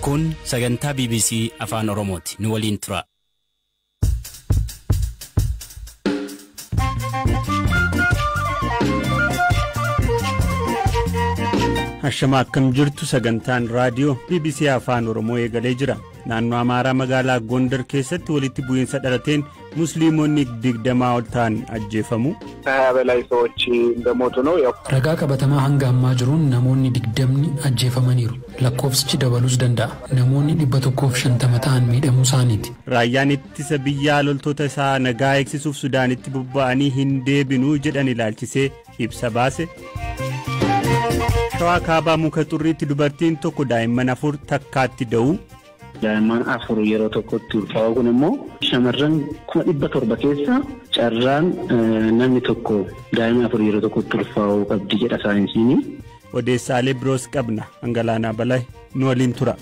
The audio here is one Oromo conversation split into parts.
Kun sagantaa BBC Afaan Oromooti. Nu waliin tura. Hashama, akkam jirtu? Sagantaan raadiyoo BBC Afaan Oromoo eegalee jira. Naannoo Amaaraa magaalaa Gondar keessatti walitti bu'iinsa dhalateen Musliimonni 20 ol ta'an ajjeefamu. ከሀያ በላይ ሰዎች እንደሞቱ ነው። ያው Ragaa qabatamaa hanga ammaa jiruun namoonni 20 ajjeefamaniiru. Lakkoofsichi dabaluus danda'a. Namoonni 150 ta'an miidhamuu isaaniiti. Raayyaan ittisa biyyaa loltoota isaa nagaa eegsisuuf Sudaanitti bobba'anii hin deebinuu jedhan ilaalchisee ibsa baase. Shawaa Kaabaa Muka Xurriitti dubartiin tokko daa'imman afur takkaatti da'u. Daa'imman afur yeroo tokkotti ulfaa'u kun immoo shamarran 700,000 keessa carraan namni tokko daa'ima afur yeroo tokkotti ulfaa'uu qabdi jedha saayinsiin. Odeessaalee biroos qabna. Angalaanaa Balaa nu waliin tura.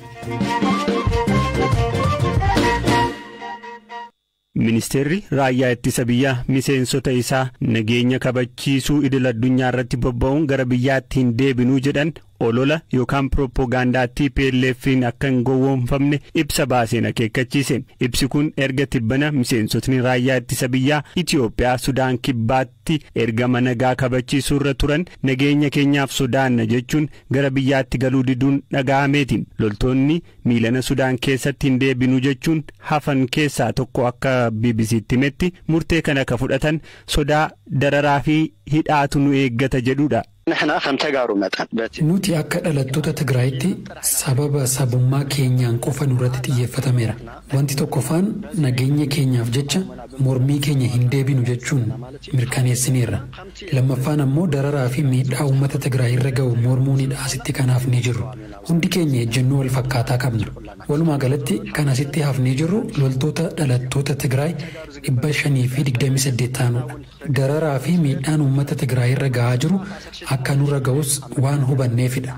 Ministeerri raayyaa ittisa biyyaa miseensota isaa nageenya kabachiisuu idil addunyaa irratti bobba'uun gara biyyaatti hin deebinuu jedhan olola yookaan pirooppogaandaa TPLF'n akka hin gowwoomfamne ibsa baaseen akeekkachiise. Ibsi kun erga tibbana miseensotni raayyaa ittisa biyyaa Itiyoophiyaa Sudaan Kibbaatti ergama nagaa kabachiisuu irra turan nageenya keenyaaf sodaanna jechuun gara biyyaatti galuu diduun dhaga'ameeti. Loltoonni miilana Sudaan keessatti hin deebinuu jechuun hafan keessaa tokko akka BBCtti himetti murtee kana akka fudhatan sodaa dararaa fi hidhaatu nu eeggata jedhudha. Nuti akka dhalattoota Tigraayitti sababa sabummaa keenyaan qofa nurratti xiyyeeffatameera. Wanti tokkoffaan nageenya keenyaaf jecha mormii keenya hin deebinu jechuun mirkaneessineerra. Lammaffaan ammoo dararaa fi miidhaa uummata Tigraay irra ga'u mormuunidha asitti kan hafnee jirru. Hundi keenya ejjennoo wal fakkaataa qabna. Walumaa galatti kan asitti hafnee jirru loltoota dhalattoota Tigraay 528 ta'anidha. Dararaa fi miidhaan uummata Tigraay irra ga'aa jiru akka nurra ga'us waan hubanneefidha.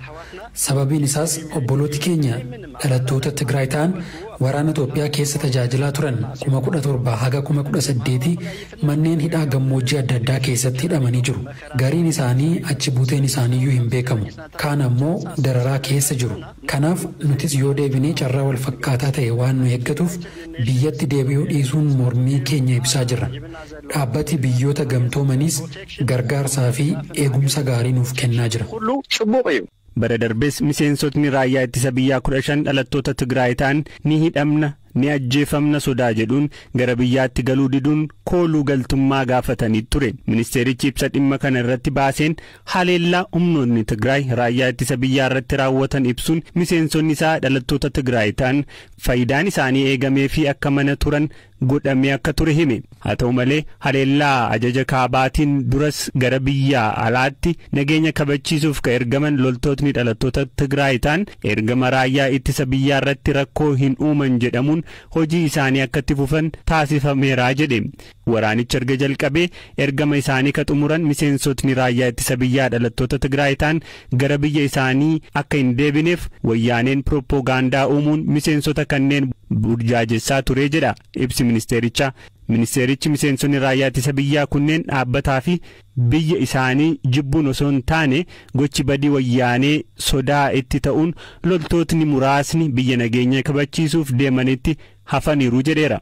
Sababiin isaas obbolooti keenya dhalattoota Tigraay ta'an waraana Itoophiyaa keessa tajaajilaa turan 17,000 haga 18,000 manneen hidhaa gammoojjii adda addaa keessatti hidhamanii jiru. Gariin isaanii achi buuteen isaaniiyyuu hin beekamu. Kaan ammoo dararaa keessa jiru. Kanaaf nutis yoo deebinee carraa wal fakkaataa ta'e waan nu eeggatuuf biyyatti deebi'uu dhiisuun mormii keenya ibsaa jirra. Dhaabbati Biyyoota Gamtoomaniis gargaarsaa fi eegumsa gaarii nuuf kennaa jira. Bara darbees miseensotni raayyaa ittisa biyyaa 15 dhalattoota Tigraay ta'an ni hidhamna, ni ajjeefamna sodaa jedhuun gara biyyaatti galuu diduun kooluu galtummaa gaafatanii ture. Ministeerichi ibsa dhimma kana irratti baaseen haleellaa humnoonni Tigraay raayyaa ittisa biyyaa irratti raawwatan ibsuun miseensonni isaa dhalattoota Tigraay ta'an faayidaan isaanii eegamee fi akka mana turan godhamee akka ture hime. Haa ta'u malee, haleellaa ajaja kaabaatiin duras gara biyya alaatti nageenya kabachiisuuf ka ergaman loltootni dhalattoota Tigraay ta'an ergama raayyaa ittisa biyyaa irratti rakkoo hin uuman jedhamuun hojii isaanii akka itti fufan taasifameera jedhe. Waraanicha erga jalqabee ergama isaanii ka xumuran miseensotni raayyaa ittisa biyyaa dhalattoota Tigraay ta'an gara biyya isaanii akka hin deebineef wayyaaneen pirooppogaandaa uumuun miseensota kanneen burjaajessaa ture jedha ibsi ministeerichaa. Ministeerichi miseensonni raayyaa ittisa biyyaa kunneen dhaabbataa fi biyya isaanii jibbuun osoo hin taane gochi badii wayyaanee sodaa itti ta'uun loltootni muraasni biyya nageenya kabachiisuuf deemanitti hafaniiru jedheera.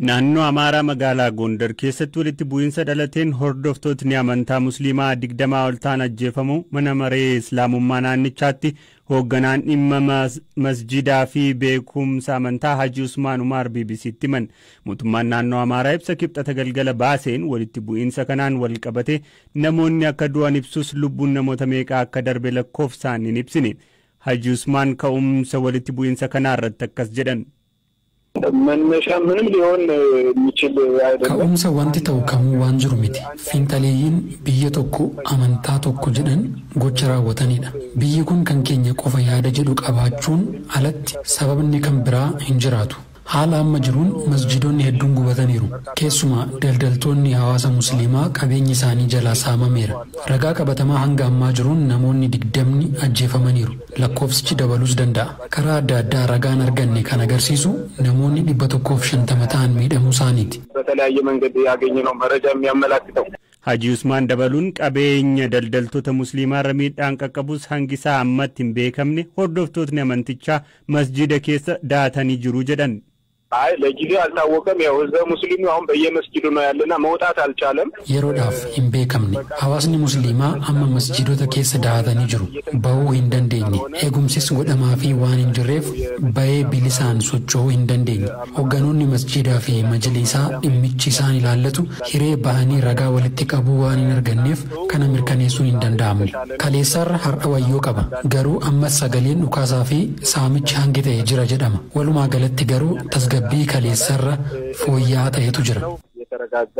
Naannoo Amaaraa magaalaa Gondar keessatti walitti bu'iinsa dhalateen hordoftootni amantaa Musliimaa 20 ol ta'an ajjeefamu mana maree Islaamummaa naannichaatti hoogganaan dhimma masjidaa fi beekumsa amantaa Haji Usmaan Umaar BBCtti himan. Mootummaan naannoo Amaaraa ibsa Kibxata galgala baaseen walitti bu'iinsa kanaan wal qabate namoonni akka du'an ibsus lubbuun namoota meeqaa akka darbe lakkoofsaan hin ibsine. Haji Usmaan ka'umsa walitti bu'iinsa kanaa irratti akkas jedhan. መነሻ ምንም ሊሆን የሚችል አይደለም። Ka'umsa wanti ta'u kamuu waan jiru miti. Fiinxaleeyyiin biyya tokko, amantaa tokko jedhan gocha raawwatanidha. Biyyi kun kan keenya qofa yaada jedhu qabaachuun alatti sababni kan biraa hin jiraatu. Haala amma jiruun masjidoonni hedduun gubataniiru. Keessumaa daldaltoonni hawaasa Musliimaa qabeenyi isaanii jalaa saamameera. Ragaa qabatamaa hanga ammaa jiruun namoonni 20 ajjeefamaniiru. Lakkoofsichi dabaluus danda'a. Karaa adda addaa ragaan arganne kan agarsiisu namoonni 150 ta'an miidhamuu isaaniiti. በተለያየ መንገድ ያገኘነው መረጃ የሚያመላክተው Haji Usmaan dabaluun qabeenya daldaltoota musliimaarra miidhaan qaqqabus hangi isaa ammatti hin beekamne, hordoftootni amantichaa masjida keessa daatanii jiru jedhan. አይ ለጊዜው አልታወቀም። ያው ህዝበ ሙስሊሙ አሁን በየመስጊዱ ነው ያለና መውጣት አልቻለም። Yeroodhaaf hin beekamne. Hawaasni musliimaa amma masjiidota keessa dahatanii jiru. Bahuu hin dandeenye. Eegumsis godhamaa fi waan hin jirreef bahee bilisaan socho'uu hin dandeenye. Hogganoonni masjiidaa fi majliisaa dhimmichi isaan ilaallatu hiree bahanii ragaa walitti qabuu waan hin arganneef kana mirkaneessuun hin danda'amne. Kaleessarra har'a wayyoo qaba. Garuu ammas sagaleen dhukaasaa fi saamichi hangi ta'e jira jedhama. Walumaa galatti garuu tasgabbii kaleessarra fooyya'aa ta'etu jira. የተረጋጋ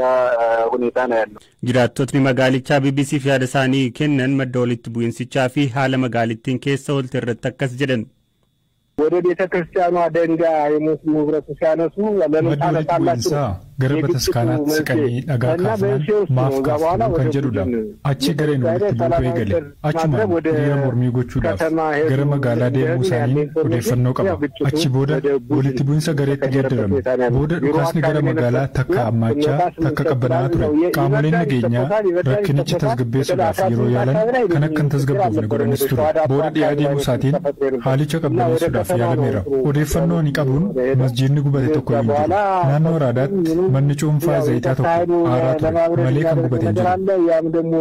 ሁኔታ ነው ያለው። Jiraattotni magaalichaa BBCf yaada isaanii kennan madda walitti bu'iinsichaa fi haala magaalittiin keessa oolte irratti akkas jedhan. ወደ ቤተ ክርስቲያኗ ደንጋይ የሙስሊሙ ህብረቱ ሲያነሱ ለምን Maddi walitti ታነሳላችሁ? bu'iinsaa gara bataskaanaatti siqanii dhagaa kaafnaan maaf kaaftuu kan jedhudha. Achi gareen walitti bu'uu eegale. Achumaan hiriira mormii gochuudhaaf gara magaalaa deemuu isaanii odeeffannoo qaba. Achi booda walitti bu'iinsa gareetti geeddarame. Booda dhukaasni gara magaalaa takka hammaachaa takka qabbanaa'aa ture. Qaamoleen nageenyaa rakkinicha tasgabbeessuudhaaf yeroo yaalan kan akka hin tasgabboofne godhanis ture. Booda dhiyaa deemuu isaatiin haalicha qabbaneessuudhaaf yaalameera. Odeeffannoo ani qabuun masjiidni gubate tokko hin jiru. Naannoo Araadaatti manni cuunfaa zayitaa tokko aaraa ture malee kan gubate hin jiru. ያም ደግሞ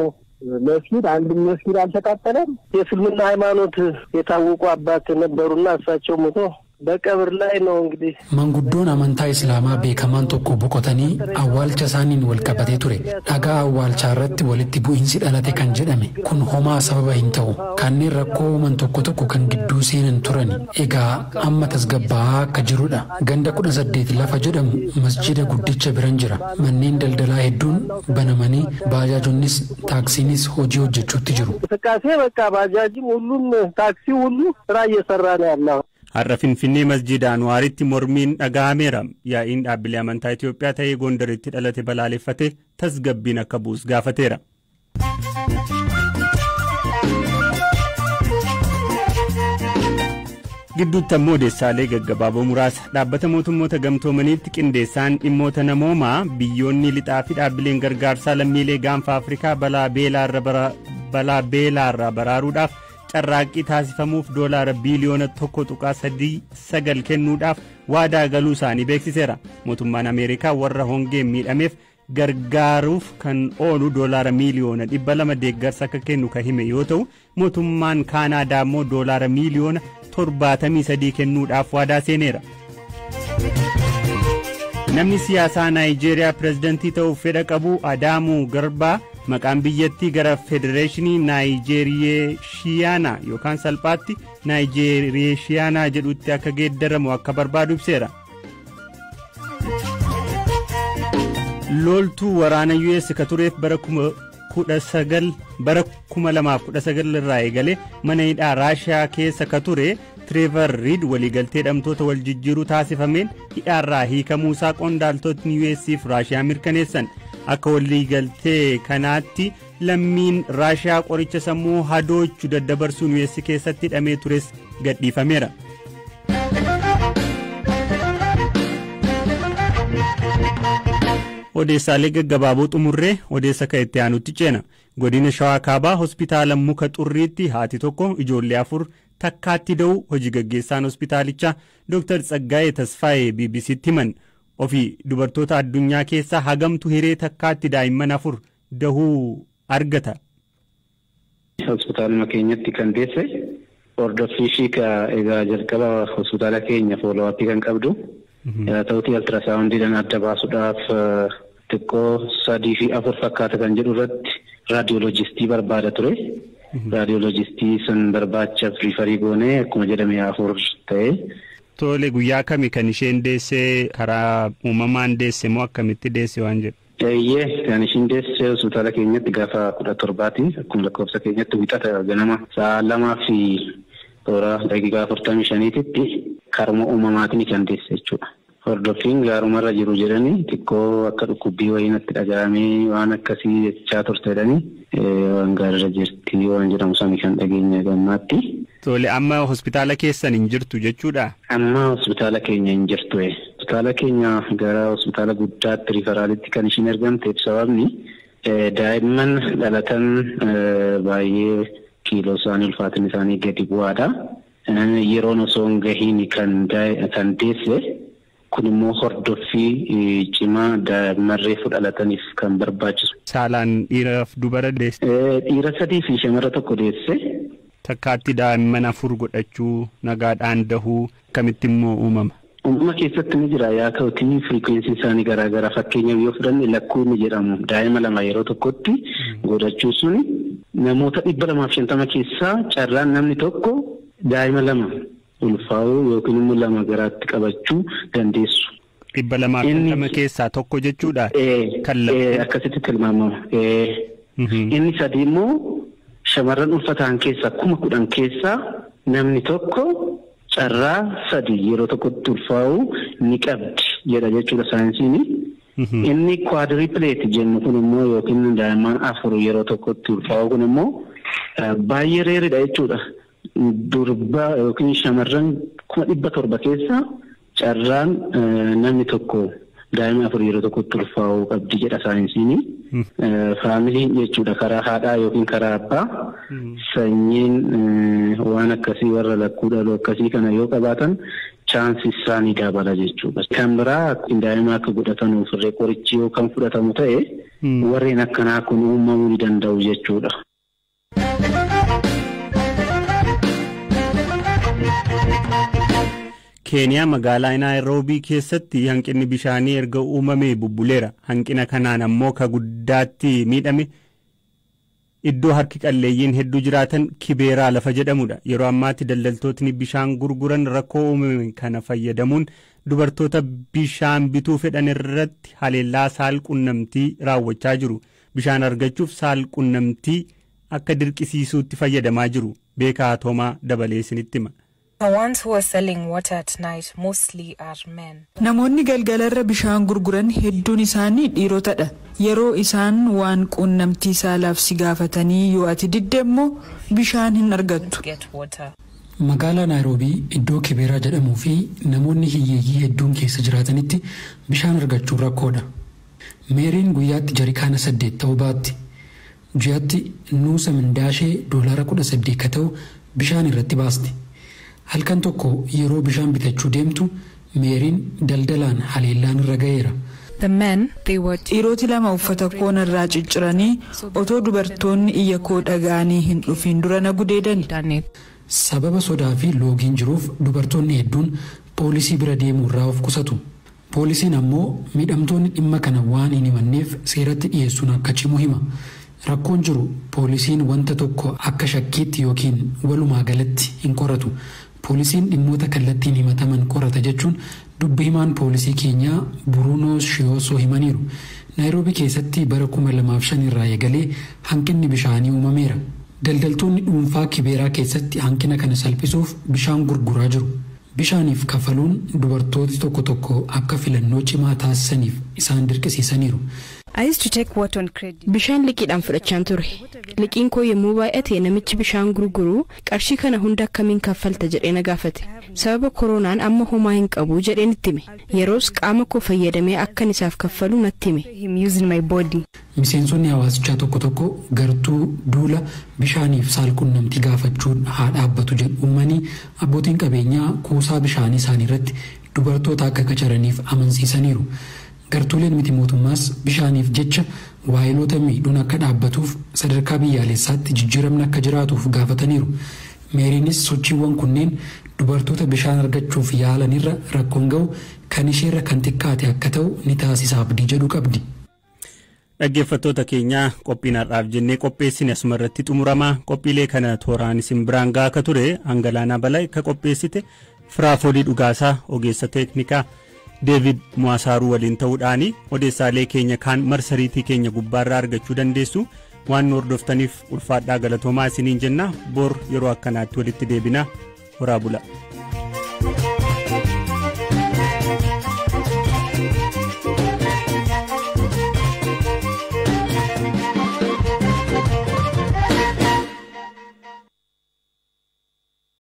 መስጊድ አንድም መስጊድ አልተቃጠለም። የእስልምና ሃይማኖት የታወቁ አባት ነበሩና እሳቸው ሞቶ በቀብር ላይ ነው እንግዲህ Manguddoon amantaa Islaamaa beekamaan tokko boqotanii awwaalcha isaaniin wal qabatee ture. Dhagaa awwaalchaa irratti walitti bu'iinsi dhalate kan jedhame kun homaa sababa hin ta'u. Kanneen rakkoo uuman tokko tokko kan gidduu seenan turani. Egaa amma tasgabbaa'aa akka jirudha. Ganda 18 lafa jedhamu masjida guddicha biran jira. Manneen daldalaa hedduun banamanii baajaajonnis taaksiinis hojii hojjechuutti jiru. እንቅስቃሴ በቃ ባጃጅም ሁሉም ታክሲ ሁሉ ስራ እየሰራ ነው ያለው። Har'a Finfinnee masjida Anwaaritti mormiin dhaga'ameera. Yaa'iin dhaabbilee amantaa Itoophiyaa ta'ee Gondaritti dhalate balaaleffate tasgabbiin akka bu'us gaafateera. Gidduutti ammoo odeessaalee gaggabaaboo muraasa. Dhaabbata mootummoota gamtoomaniitti qindeessaan dhimmoota namoomaa biyyoonni lixaa fi dhaabbileen gargaarsaa lammiilee gaanfa Afrikaa balaa beelaarraa baraaruudhaaf carraaqqii taasifamuuf doolaara biiliyoona 1.39 kennuudhaaf waadaa galuu isaanii beeksiseera. Mootummaan Ameerikaa warra hongeen miidhameef gargaaruuf kan oolu doolaara miiliyoona 200 deeggarsa akka kennu kan hime yoo ta'u, mootummaan Kaanaadaa immoo doolaara miiliyoona 73 kennuudhaaf waadaa seeneera. Namni siyaasaa Naayijeeriyaa pirezidantii ta'uuf fedha qabu Adaamuu Garbaa maqaan biyyattii gara Federeeshinii Naayijeeriyeeshiyaanaa yookaan salphaatti Naayijeeriyeeshiyaanaa jedhutti akka geeddaramu akka barbaadu ibseera. Loltuu waraana US ka tureef bara 2019 irraa eegalee mana hidhaa Raashiyaa keessa ka ture Trevor Reed waliigaltee hidhamtoota wal jijjiiruu taasifameen hidhaarraa hiikamuu isaa qondaaltotni US fi Raashiyaa mirkaneessan. Akka waliigaltee kanaatti lammiin Raashiyaa qoricha sammuu hadoochu daddabarsuun US keessatti hidhamee tures gadhiifameera. Odeessaalee gaggabaaboo xumurree odeessa kan itti aanutti ceena. Godina Shawaa Kaabaa hospitaala Muka Xurriitti haati tokko ijoollee afur takkaatti da'uu hojii gaggeessaan hospitaalichaa Dr. Tsaggaayee Tasfaayee BBCtti himan. Ofii dubartoota addunyaa keessaa hagamtu hiree takkaatti daa'imman afur dahuu argata? Hospitaaluma keenyatti kan deesse hordoffii ishii egaa jalqaba hospitaala keenya follow-up kan qabdu. Haa ta'utii ultrasoundiidhaan adda baasuudhaaf xiqqoo sadii fi afur fakkaata kan jedhu irratti raadiyoolojistii barbaada ture. Raadiyoolojistii san barbaachaaf refer goonee akkuma jedhame afur ta'e. Tole, guyyaa kami kan isheen deessee? Karaa uumamaan deesse moo akkamitti deesse waan jedhu? Eeyyee, kan ishiin deesse hospitaala keenyatti gaafa 17ti, akkuma lakkoofsa keenyatti wixata ganama sa'a 2:45titti karuma uumamaatiin kan deesse jechuudha. Hordoffiin gaarumarra jiru jedhanii, xiqqoo akka dhukkubbii wayii natti dhaga'amee waan akkasii jechaa turte jedhanii, waan gaariirra jirti waan jedhamu sani kan dhageenya gammaatti. Tole, amma hospitaala keessan hin jirtu jechuudha? Amma hospitaala keenya hin jirtu. Hospitaala keenya gara hospitaala guddaatti referralitti kan ishiin ergamteef sababni Daa'imman dhalatan baay'ee kiiloo isaanii ulfaatinni isaanii gadi bu'aadha. Yeroon osoo hin gahiin kan deesse kun immoo hordoffii cimaa daa'imman reefu dhalataniif kan barbaachisu. Saalaan dhiiraaf dubara deesse? Dhiira 3 fi shamara 1 deesse. Takkaatti daa'imman 4 godhachuu nagaadhaan dahuu akkamitti immoo uumama? Uumama keessatti ni jira yaa ta'utii firikweensiin isaanii garaagaraa fakkeenyaaf yoo fudhanne lakkuu ni jedhamu daa'ima 2 yeroo tokkotti godhachuu suni namoota 250 keessaa carraan namni tokko daa'ima 2 ulfaa'uu yookiin immoo 2 garaatti qabachuu dandeessu. 250 keessaa tokko jechuudha. Akkasitti tilmaamama. Inni 3 immoo shamarran ulfataan keessaa 10,000 keessaa namni tokko carraa 3 yeroo tokkotti ulfaa'uu ni qabdi jedha jechuudha saayinsiin. Inni kwaadripileet jennu kun immoo yookiin daa'imman 4 yeroo tokkotti ulfaa'uu kun immoo baay'ee reeridha jechuudha. Durba yookiin shamarran 700,000 keessaa carraan namni tokko daa'ima 4 yeroo tokkotti ulfaa'uu qabdi jedha saayinsiin. Faamiliin jechuudha karaa haadhaa yookiin karaa abbaa sanyiin waan akkasii warra lakkuu dhaluu akkasii kana yoo qabaatan chaansi isaanii dabala jechuudha. Kan biraa daa'ima akka godhatanuuf irree qorichi yoo kan fudhatamu ta'e warreen akkanaa kun uumamuu ni danda'u jechuudha. Keeniyaa magaalaa Naayiroobii keessatti hanqinni bishaanii erga uumamee bubbuleera. Hanqina kanaan ammoo ka guddaatti miidhame iddoo harki qalleeyyiin hedduu jiraatan Kibeeraa lafa jedhamudha. Yeroo ammaatti daldaltootni bishaan gurguran rakkoo uumame kana fayyadamuun dubartoota bishaan bituu fedhan irratti haleellaa saalqunnamtii raawwachaa jiru. Bishaan argachuuf saalqunnamtii akka dirqisiisuutti fayyadamaa jiru. Beekaa Toomaa dabalee isinitti hima. Namoonni galgalarra bishaan gurguran hedduun isaanii dhiirotadha. Yeroo isaan waan quunnamtii saalaaf si gaafatanii yoo ati didde immoo bishaan hin argattu. Magaalaa Naayiroobii iddoo Kibeeraa jedhamuu fi namoonni hiyyeeyyii hedduun keessa jiraatanitti bishaan argachuun rakkoodha. Meeriin guyyaatti jarikaana 8 ta'uu baatti. Ji'aatti nuusa mindaashee $18 ka ta'u bishaan irratti baasti. Halkan tokko yeroo bishaan bitachuu deemtu Meeriin daldalaan haleellaan irra ga'eera. Dhiiroti 2 uffata koonarraa cicciranii otoo dubartoonni iyya koo dhaga'anii hin dhufin dura na gudeedan. Sababa sodaa fi loogiin jiruuf dubartoonni hedduun poolisii bira deemuu irraa of qusatu. Poolisiin ammoo miidhamtoonni dhimma kana waan hin himanneef seeratti dhiyeessuun akka cimu hima. Rakkoon jiru poolisiin wanta tokko akka shakkiitti yookiin walumaa galatti hin qoratu. Poolisiin dhimmoota kallattiin himataman qorata jechuun dubbi himaan poolisii keenyaa Buruunoo Shiyoosoo himaniiru. Naayiroobii keessatti bara 2005 irraa eegalee hanqinni bishaanii uumameera. Daldaltoonni dhuunfaa Kibeeraa keessatti hanqina kana salphisuuf bishaan gurguraa jiru. Bishaaniif kafaluun dubartooti tokko tokko akka filannoo cimaa taasisaniif isaan dirqisiisaniiru. Bishaan liqiidhaan fudhachaan ture. Liqiin koo yommuu baay'ate namichi bishaan gurguru qarshii kana hunda akkamiin kaffalta jedhee na gaafate. Sababa koronaan amma homaa hin qabu jedheen itti hime. Yeroos qaama koo fayyadamee akkan isaaf kaffalu natti hime. Miseensonni hawaasichaa tokko tokko gartuu duula bishaaniif saalqunnamtii gaafachuun haa dhaabbatu jedhu uumanii abbootiin qabeenyaa kuusaa bishaanii isaanii irratti dubartoota akka qacaraniif amansiisaniiru. Gartuuleen miti mootummaas bishaaniif jecha waayiloota miidhuun akka dhaabbatuuf sadarkaa biyyaalessaatti jijjiiramni akka jiraatuuf gaafataniiru. Meeriinis sochiiwwan kunneen dubartoota bishaan argachuuf yaalanirra rakkoon ga'u kan isheerra kan xiqqaate akka ta'u ni taasisa abdii jedhu qabdi. Dhaggeeffattoota keenyaa qophiin har'aaf jennee qopheessine asuma irratti xumurama. Qophiilee kana tooraan isin biraan gahaa akka ture Hangalaanaa Balaa akka qopheessite Firaafoolii Dhugaasaa ogeessa teeknikaa Deevid Muwasaaruu waliin ta'uudhaan odeessaalee keenya kaan marsariitii keenya gubbaarraa argachuu dandeessu. Waan nu hordoftaniif ulfaadhaa galatoomaa isiniin jenna. Bor yeroo akkanaatti walitti deebina. Horaa bula.